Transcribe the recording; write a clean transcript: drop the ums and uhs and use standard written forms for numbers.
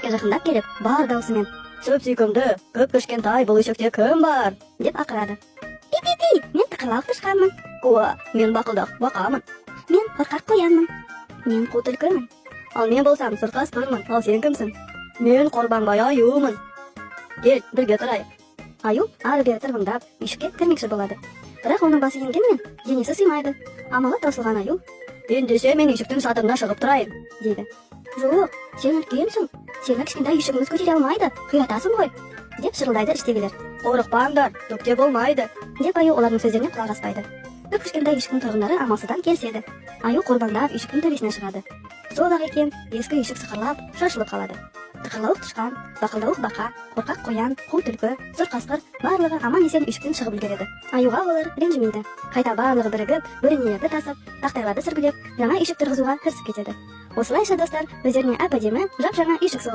Үйшікке жақындап келіп, бар даусымен: «Сүп сүйкімді, кіп кішкентай бұл үйшікте кім бар?» – деп ақырады. «Пи, пи, пи, мен тықырлауық тышқанмын». «Куа, мен бақылдақ бақамын». «Мен қорқақ қоянмын». «Мен қу түлкімін». «Ал мен болсам сұр қасқырмын. Ал сен кімсің?» «Мен қорбаңбай аюмын. Кел, бірге тұрайық». Аю ары бері тырбыңдап үйшікке кірмекші болады, бірақ оның басы енгенімен, денесі сыймайды. Амалы таусылған аю: «Ендеше мен үйшіктің шатырына шығып тұрайын», – дейді. «Жоқ, сен үлкенсің, сені кішкентай үйшігіміз көтере алмайды, қиратасың ғой», – деп шырылдайды іштегілер. «Қорықпаңдар, түк те болмайды», – деп аю олардың сөздеріне құлақ аспайды. Кіп кішкентай үйшіктің тұрғындары амалсыздан келіседі. Аю қорбаңдап үйшіктің төбесіне шығады. Сол ақ екен, ескі үйшік сықырлап шашылып қалады. Тықырлауық тышқан, бақылдауық бақа, қорқақ қоян, қу түлкі, сұр қасқыр – барлығы аман есен үйшіктен шығып үлгереді. Аюға олар ренжімейді. Қайта барлығы бірігіп, бөренелерді тасып, тақтайларды сүргілеп, жаңа үйшік тұрғызуға кірісіп кетеді. Осылайша достар өздеріне әп әдемі жап жаңа үйшік соғып